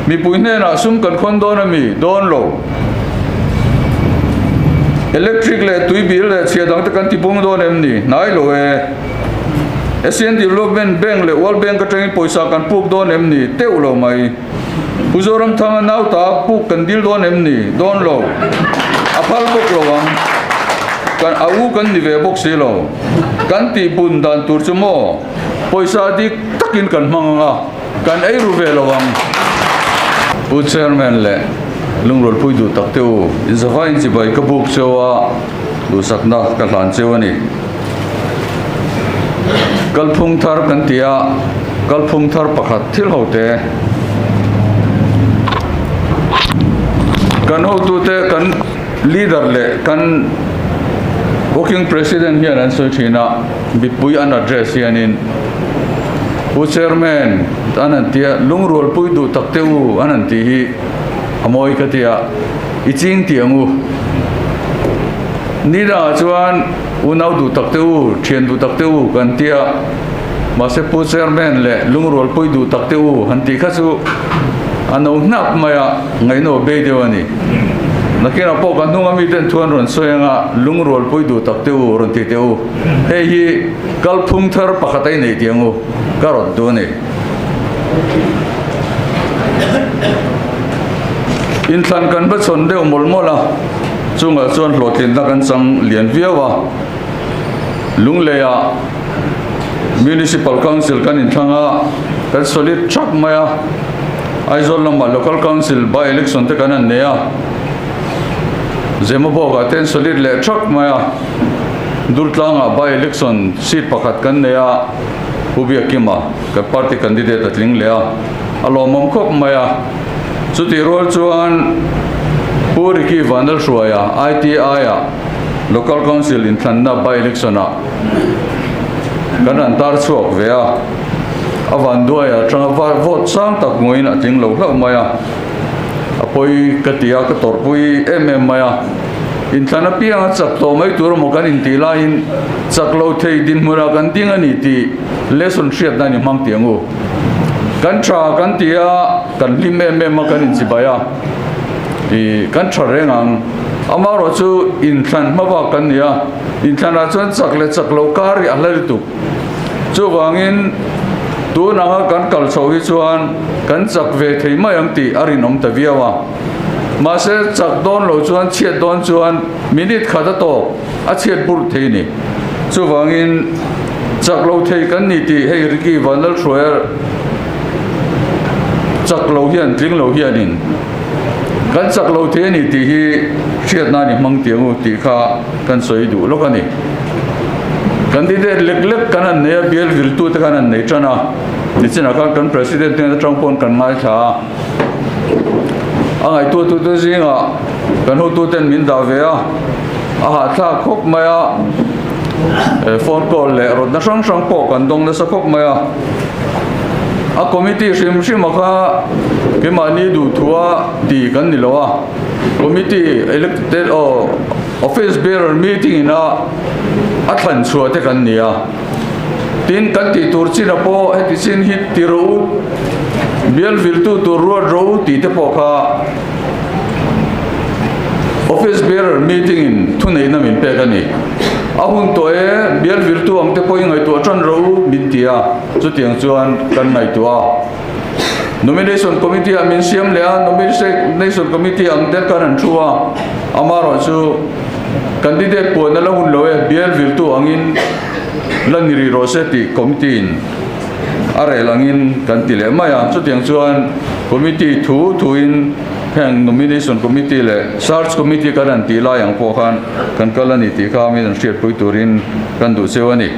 Mipui hnenah sum kan khawn dawn a mi? Dawn lo. Electric leh tui bil leh chhia dangte kan tipung dawn em ni? Hnai lo e. Asian Development Bank leh World Bank atangin pawisa kan puk dawn em ni? Teuh lo mai. Pu Zoramthanga nauta puk kan dil dawn em ni? Dawn lo. A phal bawk lo ang. Kan a u kan ni ve bawk si lo. Kan tihpun dan tur chu maw? Pawisa dik takin kan hmang ang a, kan ei ru ve lo ang. Pu Chairman leh Lungrualpui duh tak te u, inzava inchibai ka buk cheu a, duhsakna ka hlan cheu a ni. Kalphung thar kan ti a, kalphung thar pakhat thil ho te. Kan hotute kan leader leh kan working president hian an sawi thin a, mipui an address hianin Pu Chairman an han ti a, lungrualpui duh tak te u an han tih hi a mawi ka ti a, i ching tih ang u. Ni dangah chuan unau duh tak te u, thian duh tak te u kan ti a, mahse Pu Chairman leh lungrualpui duh tak te u han tih kha chu a no hnap mai a, ngaihnaw bei deuh a ni. Nakinah pawh kan hnunga miten thu an rawn sawi anga lungrualpui duh tak te u rawn ti teh u. Hei hi kalphung thar pakhat a inei tih ang u, ka rawn duh a ni. Inthlan kan va chhawn deuh mawlh mawlh a, chungah chuan hlawhtlinna kan chang lian viau a. Lungleiah Municipal Council kan inthlang a, kan solid thap mai a. Aizawl lamah Local Council by election te kan han nei a, Zemabawkah te an solid leh thap mai a. Durtlangah by election seat pakhat kan nei a, Pu Biakima kan party candidate a tling leh a, a lawmawm khawp mai a. Chutih rual chuan Pu Ricky Vanlalhruaia ITI-ah Local Council inthlanna by election-ah kan han tar chhuak ve a, a vanduai atanga vote sang tak hmuhin a tling lo hlauh mai a, a pawi ka ti a, ka tawrhpui em em mai a. Inthlan apianga chak tawh mai tur emaw kan intih laiin chak lo thei dinhmunah kan ding a ni tih lesson hriatna a ni hmang tih ang u. Kan tha kan ti a, kan hlim em em a, kan inchibai a, ih kan tha reng ang. Amaherawh chu inthlan hma bak kan ni a, inthlanah chuan chak leh chak lo kar hi a hla lutuk. Chuvangin tun anga kan kal chhoh hi chuan kan chak ve thei mai ang tih a rinawm ta viau a. Mahse chak dawn lo chuan chhiat dawn chuan minute khat a tawk a chhiat burh thei a ni. Chuvangin chak lo thei kan ni tih hei Ricky Vanlalhruaia chak lo hian tling lo hianin kan chak lo thei a ni tih hi hriat nan i hmang tiang u tih kha kan sawi duh lawk a ni. Candidate lek lek kan han nei a, bial viltute khan han nei tan a, nichinah khan kan President hnen atang pawn kan ngaithla a. A ngaihtuahtute zingah kan hotuten min dah ve a, a hahthlak khawp mai a, phone call leh rawtna hrang hrang pawh kan dawng nasa khawp mai a. A committee hrim hrim a kha keimahni duhthua ti kan ni lo a, committee elected aw office bearer meeting ina a thlan chhuah te kan ni a. Tin, kan tih tur chin a pawh heti chin hi ti rawh u, bial viltu tur ruat rawh u tih te pawh kha Office Bearer Meeting in thuneihna min pek a ni. A hun tawh e, bial viltu ang te pawh i ngaihtuah tan rawh u min ti a, chutiang chuan kan ngaihtuah a. Nomination Committee ah min siam leh a, Nomination Committee ang te kan han thu a, amaherawhchu candidate puan a la hun lo e, bial viltu angin, La ni rih rawh se tih committee in a rel angin kan ti leh mai a, chutiang chuan committee thu thu in heng nomination committee leh search committee kan han tih lai ang pawh khan kan kal a ni tih kha min an hriatpui turin kan duh cheu a ni.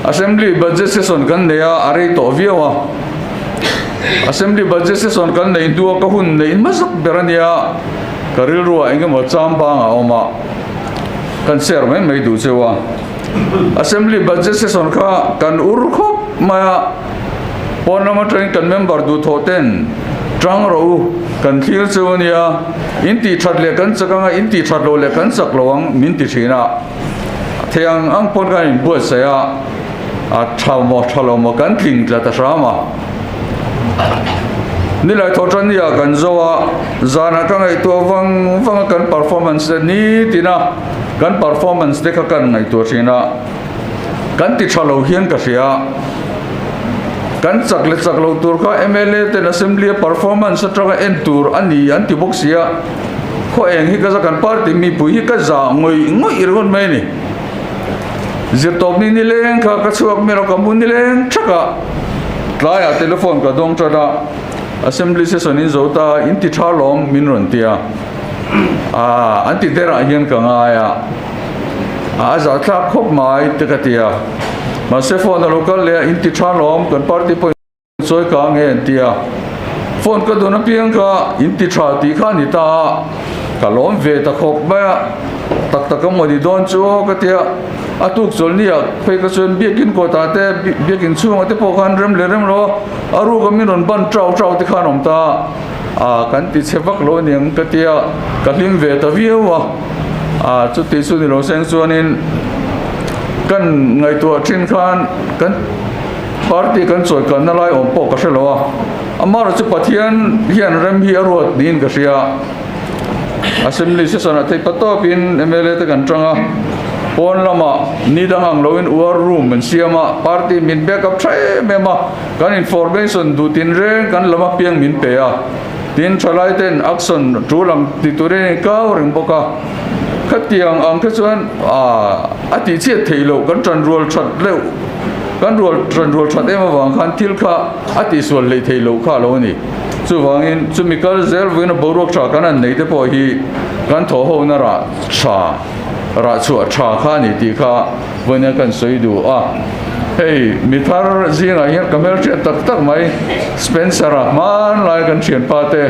Assembly budget session kan nei a, a rei tawh viau a, Assembly budget session kan neih hnua ka hun neih hmasak ber a nia, ka rilruah engemaw chambang a awm a. Kan share mai mai duh cheu a. Assembly budget session kha kan ur khawp mai a, pawn lam atangin kan member duhthawh ten tang rawh u, kan thlir cheu a nia, in tih that leh kan chak anga in tih that loh leh kan chak lo ang min ti thin a. Thei ang ang pawn kan inbuatsaih a, a tha maw tha lo maw kan tling tla ta hram a. Nilai thawhṭan nia kan zo a, zanah ka ngaihtuah vang vang a kan performance te nitina kan performance te kha kan ngaihtuah thin a, kan ti tha lo hian ka hria. Kan chak leh chak lo tur kha mla ten assembly a performance atanga en tur a ni an ti bawk si a, khaw eng hi ka za kan party mipui hi ka za ngawih ngawih ringawt mai a ni. Zirtawpni nileng kha ka chhuak miah lo ka hmu nileng thak a, tlaiah telephone ka dawng tan a, assembly session in zo ta in ti tha lawm min rawn ti a, aah an ti derah hian ka ngai a. A zahthlak khawp mai te ka ti a, mahse phone a lo kal leh a, in ti tha lawm kan party pawh in sawi ka ang e an ti a, phone ka dawn apiang kha in ti tha tih kha a ni ta a, ka lawm ve ta khawp mai a, tak tak a maw ni dawn chu aw ka ti a, a tuk chawlhni ah phei ka chuan biakin kawtah te biakin chhungah te pawh khan rem leh rem lo a, a ruk a min rawn ban tau tau te khan awm ta a, kan ti chhe vak lo aniang ka ti a, ka hlim ve ta viau a. Ah chuti chu ni lo seng chuanin kan ngaihtuah thin khan kan party kan chawi kalna lai awm pawh ka hre lo a, amaherawh chu Pathian hian rem hi a ruat niin ka hria. Assembly session ah theih patawpin mla te kan tang a, pawn lamah ni dang ang loin war room an siam a, party min back up tha em em a, kan information duh tinreng kan lam apiang min pe a. Tin, thalai ten action tul ang ti turin an inkau reng bawk a, khatiang ang kha chuan a tih chhiat theih loh kan tan rual that leuh, kan rual tan rual that em avang khan thil kha a tihsual hleih theih loh kha a lo a ni. Chuvangin, chumi kal zel vawiin a boruak tha kan han nei te pawh hi kan thawh hona rah tha, rah chhuah tha kha a ni tih kha vawiin kan sawi duh a. Hei mi thar zingah hian ka hmelhriat tak tak mai Spencer-a hmanlai kan thianpa te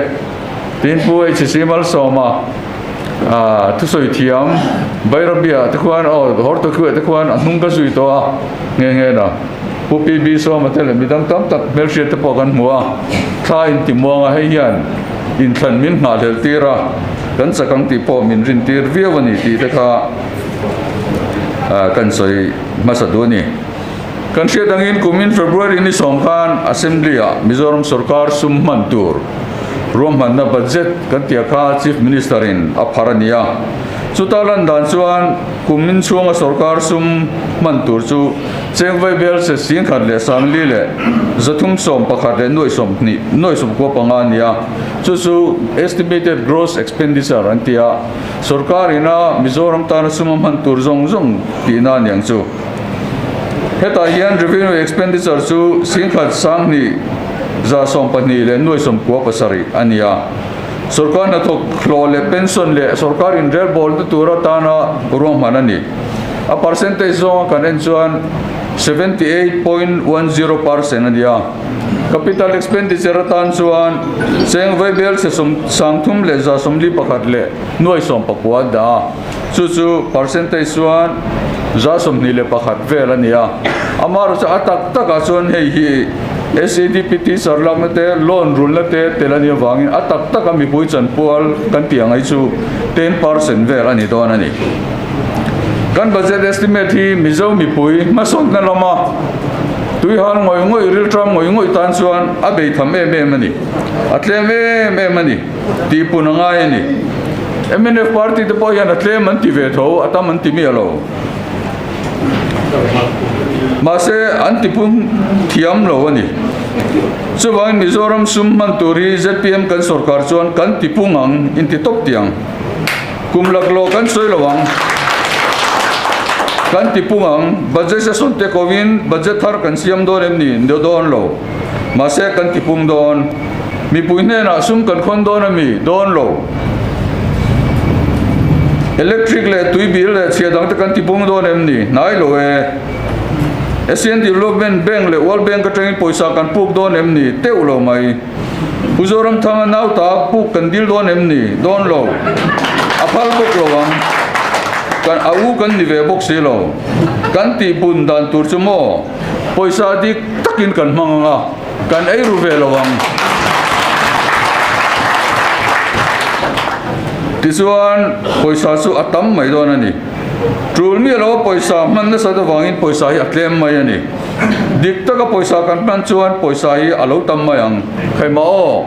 tin Pu HC Malsawma ah thusawi thiam Bairabia te khuan aw Hortokiwa te khuan a hnung ka zui tawh a nghe nghe na Pu PB Sawma te leh midang tam tak hmelhriat te pawh kan hmu a thla intimuang a hei hian inthlan min nghahhlelh tir a kan chak ang tih pawh min rin tir viau a ni tih te kha ah kan sawi hmasa duh a ni. Kan hriat angin kumin February ni sawm khan Assembly-ah Mizoram sorkar sum hman tur ruahmanna budget kan tih kha Chief Minister-in a phar a ni a. Chuta lan dan chuan kumin chhunga sorkar sum hman tur chu chengvai bel se 10,000 leh 40 leh 311 leh nuai 20 nuai 95 a ni a. Chu chu estimated gross expenditure an ti a. Sorkar ina Mizoram tana sum a hman tur zawng zawng tihna a niang chu. Hetah hian revenue expenditure chu 10,000 20 112 leh nuai 97 a ni a. Sorkar hnathawk hlawh leh pension leh sorkar inrelbawlna tur atana ruahman a ni. A percentage zawnga kan en chuan 78.10 percent a ni a. Capital expenditure atan chuan cheng vaibel chhe 30 leh 141 leh nuai 19 a dah a, chu chu percentage chuan 21 vel a ni a. Amaherawhchu a tak takah chuan hei hi SEDP teacher lakna te, loan rulna te tel a nih avangin a tak taka mipui chanpual kan tih ang hi chu 10% vel a ni dawn a ni. Kan budget estimate hi Mizo mipui hmasawnna lama tuihal ngawih ngawih rilṭam ngawih ngawih tan chuan a bei tham em em a ni. A tlem em em a ni tih pun a ngai a ni. Mnf party te pawh hian a tlem an ti ve tho, a tam an ti miah lo. Mahse an ti pun thiam lo a ni. Chuvangin Mizoram sum hman tur hi zpm kan sorkar chuan kan ti pung ang inti tawp tiang. Kum laklawh kan sawi lo ang. Kan ti pung ang, budget session te kovin budget thar kan siam dawn em ni? Ndio dawn lo. Mahse kan ti pung dawn. Mipui hnenah sum kan khawn dawn a mi? Dawn lo. Electric leh tui bil leh chhia dang te kan ti pung dawn em ni? Hnai lo e. Asian Development Bank leh World Bank atangin pawisa kan puk dawn em ni? Teuh lo mai. Pu Zoramthanga nauta puk kan dil dawn em ni? Dawn lo. A phal bawk lo ang. Kan a u kan ni ve bawk si lo. Kan tih bun dan tur chu maw? Pawisa dik takin kan hmang ang a, kan ei ru ve lo ang. Tichuan, pawisa chu a tam mai dawn a ni. Tul miah lo a pawisa hman nasat avangin pawisa hi a tlem mai a ni. Dik taka pawisa kan hman chuan pawisa hi a lo tam mai ang. Khaimah aw,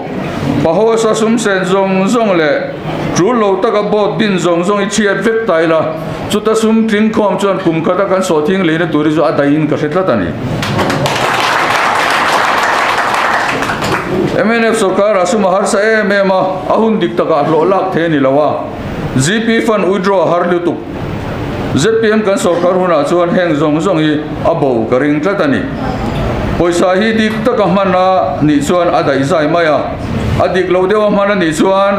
Pahosa sum sen zawng zawng leh tul lo taka boat din zawng zawng i chhiat vek ta ila, chuta sum tling khawm chuan kum khata kan sawhthing leina tur hi chu a daihin ka hre tlat a ni. Mnf sorkar-ah sum a harsa em em a, a hun dik takah hlawh lak thei a ni lo a, GP fund withdraw a har lutuk. Zpm kan sorkar hunah chuan heng zawng zawng hi a bo ka ring tlat a ni. Pawisa hi dik taka hman a nih chuan a daih zai mai a, a dik lo deuha hman a nih chuan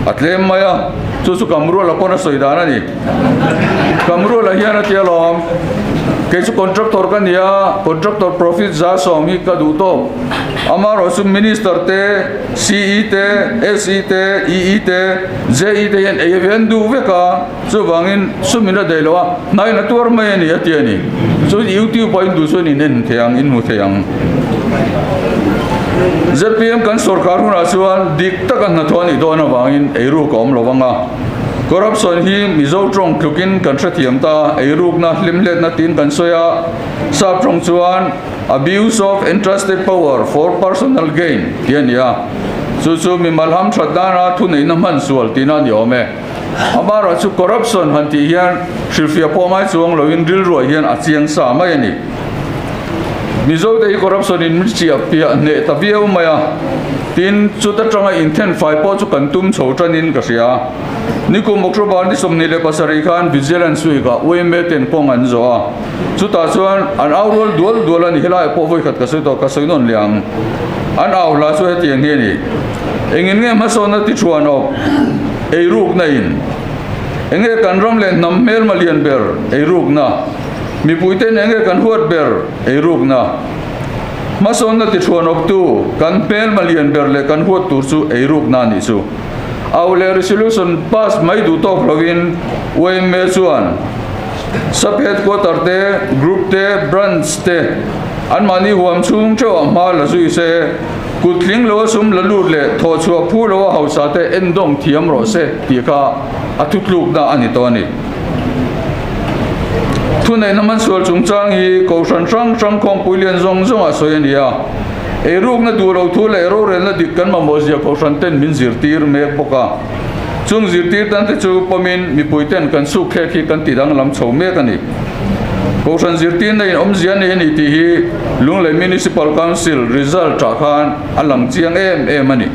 a tlem mai a, chu chu Kamruala pawn a sawi dan a ni. Kamruala hian a ti alawm, Kei chu contractor ka ni a, contractor profit 100% hi ka duh tawp. Amaherawhchu Minister te, CE te, SE te, EE te, JE te hian ei ve an duh vek a. Chuvangin sum in a daih lo a, hna in a tuar mai a ni a ti a ni. Chuan YouTube ah in duh chuan in en thei ang, in hmu thei ang. Zpm kan sorkar hunah chuan dik taka hnathawh a nih dawn avangin eiruk a awm lo vang a. Corruption hi Mizo tawng tlukin kan hrethiam ta, eirukna, hlimhletna tiin kan sawi a, sap tawng chuan abuse of entrusted power for personal gain tih a ni a. Chu chu mimal hamthat nana thuneihna hman sual tihna a ni awm e. Amaherawh chu corruption han tih hian hrilhfiah pawh ngai chuang loin rilruah hian a chiang sa mai a ni. Mizote hi corruption in min chiah piah hneh ta viau mai a, tin chuta tanga inthen fai pawh chu kan tum chho tanin ka hria. Nikum October ni 27 khan Vigilance Week ah UMA ten kawng an zawh a, chutah chuan an au rual dual dual a ni, helaiah pawh vawikhat ka sawi tawh ka sawi nawn leh ang. An au hla chu hetiang hi a ni. Engin nge hmasawnna ti thuan awk eirukna in? Enge kan ram leh hnam hmelma lian ber eirukna? Mipuiten enge kan huat ber eirukna? Hmasawnna ti thuan awktu kan hmelma lian ber leh kan huat tur chu eirukna a nih chu. Au leh resolution pass mai duh tawk lovin yma chuan Sub Headquarter te, Group te, Branch te anmahni huam chhung theuhah hma la zui se. Kut tling lo a sum la lut leh thawh chhuah phu lo a hausa te endawng thiam rawh se tih kha a thutlukna a ni tawh a ni. Thuneihna hmansual chungchang hi Kohhran hrang hrang khawmpui lian zawng zawngah sawi a ni a, eirukna duh lo thu leh rorelna dik kan mamawh zia Kohhran ten min zirtir mek bawk a. Chung zirtir tan te chu pawmin mipui ten kan suk thlek hi kan ti danglam chho mek a ni. Kohhran zirtirna in awmzia nei a ni tih hi Lunglei Municipal Council result ah khan a lang chiang em em a ni.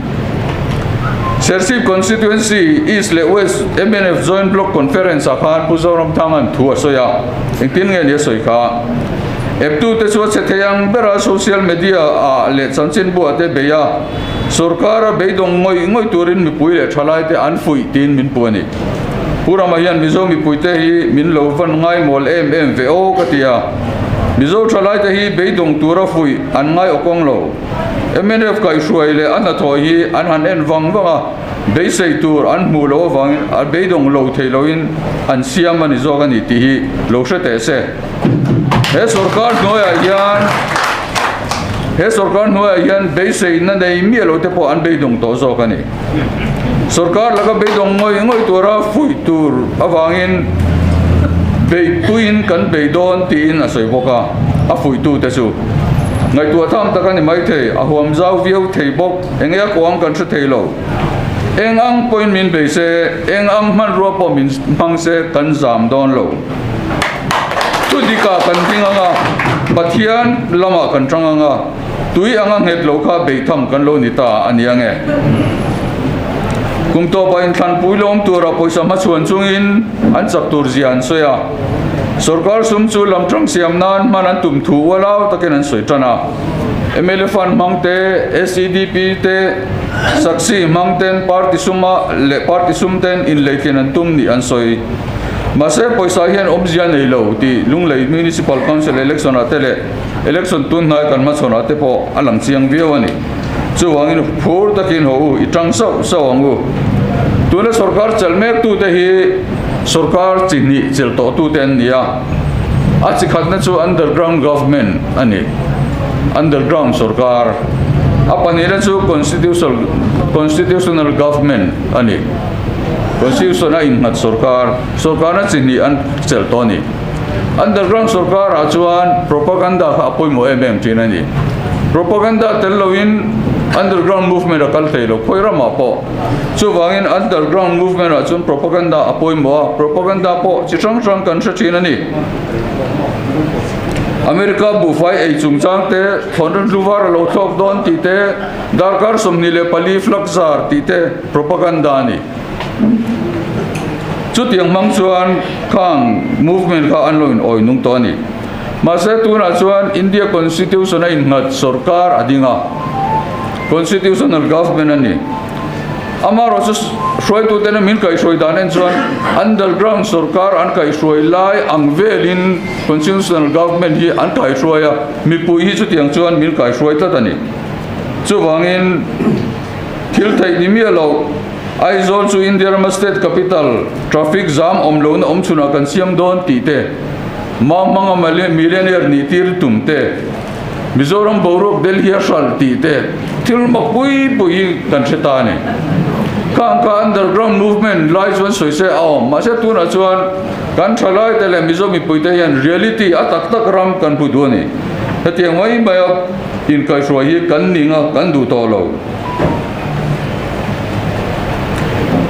Serchhip Constituency East leh West mnf Joint Block Conference ah khan Pu Zoramthanga'n thu a sawi a, engtin nge ni a sawi kha? Eptute chu a che thei ang bera social media ah leh chanchinbu ah te bei a, Sorkara beidawng ngawih ngawih turin mipui leh thalaite an fuih tiin min pu a ni. Pu Rama hian Mizo mipuite hi min lo van ngaimawl em em ve aw ka ti a. Mizo thalaite hi beidawng tura fuih an ngai awkawng lo. Mnf kaihhruai leh a hnathawh hi an han en vang vang a, beisei tur an hmuh loh avangin a beidawng lo thei loin an siam a ni zawk a ni tih hi lo hre teh se. He sorkar hnuaiah hian He sorkar hnuaiah hian beiseina nei miah lo te pawh an beidawng tawh zawk a ni. Sorkar laka beidawng ngawih ngawih tura fuih tur avangin beihpuiin kan bei dawn tiin a sawi bawk a, a fuihtute chu ngaihtuah tham tak a ni maithei, a huam zau viau thei bawk, eng eng kuang kan hre thei lo. Eng ang pawhin min bei se, eng ang hmanrua pawh min hmang se kan zam dawn lo. Thu dikah kan ding ang a, Pathian lamah kan tang ang a, tui anga nghet lo kha beitham kan lo ni ta a ni ang e. Kum tawpah inthlanpui lawm tura pawisa hmachhuan chungin an chak tur zia an sawi a. Sorkar sum chu lam tang siam nan hman an tum thu ualau takin an sawi tan a. Mla fund hmang te, SEDP te, Saksi hmang ten party suma leh party sum ten inleitlin an tum nih an sawi. Mahse pawisa hian awmzia nei lo tih Lunglei Municipal Council election ah te leh election tun hnai kan hmachhawn ah te pawh a lang chiang viau a ni. Chuvangin phur takin haw u, i tang sauh sauh ang u. Tuna sorkar chelh mek tute hi sorkar chi hnih chelh tawh tute an ni a. A chi khatna chu underground government a ni, underground sorkar. A pahnihna chu constitutional government a ni. Constitution a innghat sorkar, sorkarna chi hnih an chelh tawh a ni. Underground sorkarah chuan propaganda kha a pawimawh em em thin a ni. Propaganda tel loin underground movement a kal thei lo, khawi ramah pawh. Chuvangin underground movement ah chuan propaganda a pawimawh a, propaganda pawh chi hrang hrang kan hre thin a ni. America buhfai ei chungchang te, thlawn ru var a lo thlawk dawn tih te, darkar 24 flak zar tih te propaganda a ni. Chutiang hmang chuan khang movement kha an lo in awi nung tawh a ni. Mahse tunah chuan India Constitution a innghat sorkar a ding a, Constitutional Government a ni. Amaherawhchu hruaitute min kaihhruai dan en chuan underground sorkar an kaihhruai lai ang velin Constitutional Government hi an kaihhruai a, mipui hi chutiang chuan min kaihhruai tlat a ni. Chuvangin thil theih ni miah loh Aizawl chu India rama state capital, traffic jam awm lohna awm chhunah kan siam dawn tih te, Mau hmanga millionaire nih tir tum te, Mizoram boruak Delhi a hralh tih te thil mak pui pui hi kan hre ta a ni. Khang kha underground movement lai chuan sawi se a awm, mahse tunah chuan kan thalai te leh Mizo mipui te hian reality a tak tak ram kan hmu duh a ni. Hetiang mai mai a inkaihhruai hi kan ning a, kan duh tawh lo.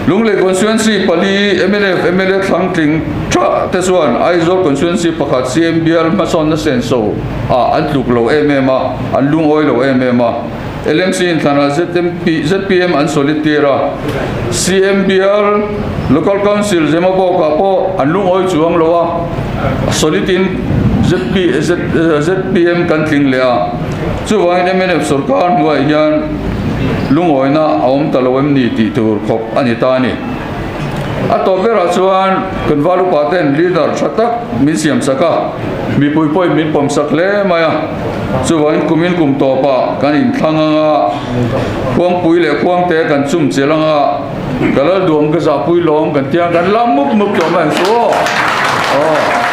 Lunglei Constituency pali mnf mla thlangtling tha te chuan Aizawl Constituency pakhat CM bial hmasawnna senso ah an tluk lo em em a, an lungawi lo em em a. LMC inthlanah ZMP zpm an solid tir a, CM bial Local Council Zemabawk ah pawh an lungawi chuang lo a, solid in ZP zpm kan tling leh a. Chuvangin mnf sorkar hnuaiah hian lungawina a awm ta lo em ni tih tur khawp a ni ta a ni. A tawp berah chuan kan val upa ten leader tha tak min siam sak a, mipui pawhin min pawm sak hle mai a. Chuvangin kumin kum tawpah kan inthlang ang a, khuangpui leh khuangte kan chum chelh ang a, ka lal duam ka zahpui lawm kan tia kan lam mup mup tawh mai ang chu aw.